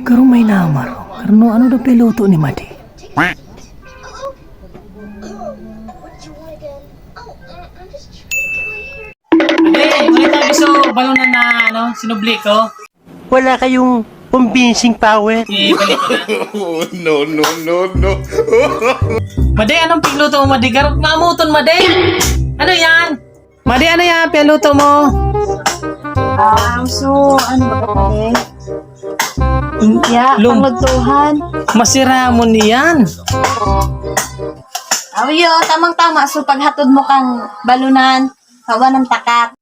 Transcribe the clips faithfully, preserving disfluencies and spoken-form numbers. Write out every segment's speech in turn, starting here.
Garo may namaro. Garo ano daw piluto ni Madi? Ate, ulit tayo gusto balunan na ano, sinubli ko. Wala kayong convincing power. Eh, balik. Oh, no, no, no, no. Madi, anong pigluto mo, Madi? Garot maamuton, Madi. Ano yan? Madi, ano yan? Piluto mo? Ah, so, ano ba ito, pare? Lumpia, Lum- panglutuhan. Masiramon yan. Awiyo, tamang-tama. So, paghatod mo kang balunan, hawa ng takat.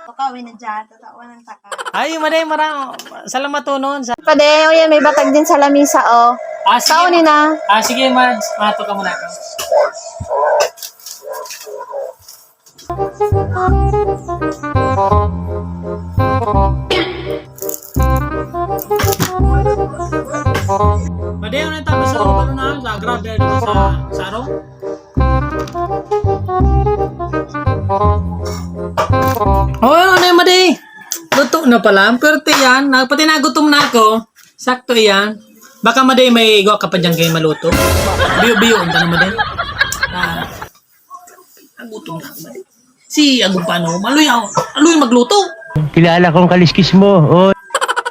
Baka, uwi na dyan. Tatawa ng takat. Ay, Madi, mara, salamat tunon. Sa... Pade, o yan, may batag din sa lamisa, oh. Ah, sige. Kaon ni na. Ah, sige, Mads. Mato ka muna ako. Madi, ano yung tapos sa ano na? Sa grab dahil naman sa sarong? Oh, ano yung Madi? Luto na pala. Ang pwerte yan. Na, pati nagutom na ako. Sakto yan. Baka Madi may igwa ka pa dyan kayo maluto. Biyo-biyo, ang tanong Madi. Ah, nagutom na ako Madi. Si Agong Pano, maluya, maluya magluto. Kilala kong kaliskis mo. Oh.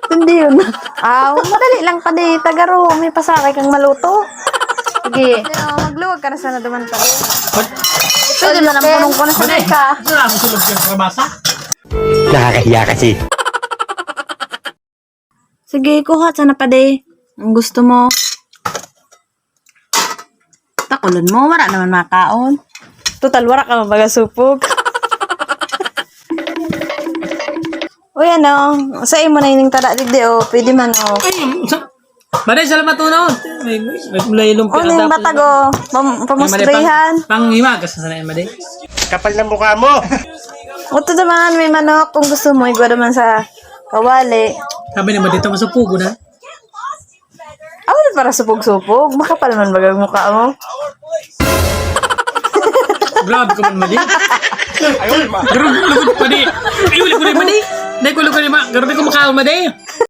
Hindi yun. Ah, madali lang pa di. Tagaro, may pasakay kang maluto. Sige. Magluwag ka na sana duman pa di. Pwede na lang punong ko na sa ka. Wala mo sulog yung karabasa. Nakakahiya kasi. Sige, kuha sana pa di. Ang gusto mo. Takulon mo, wala naman makaon. Total, wala ka mabaga supog. Uy, ano, sa imo na ining tada digdi, oh. Pwede man, oh. Ay, sa... Madi, salamat tunon. May, may, may lumpia. Oh, ning batag, oh. Pam pamustrihan. Pang himagas na sana yan, Madi. Kapal ng mukha mo! Ito naman, may manok. Kung gusto mo, igwa naman sa kawali. Sabi ni Madi, ito masupugo na. Awal para supog-supog. Makapal man bagang mukha mo. Grabe ka man, Madi. Pero lugod pa di. Ay, wala ko rin, Madi. Dahil ko lugod, Madi. Grabe ko makaon, Madi.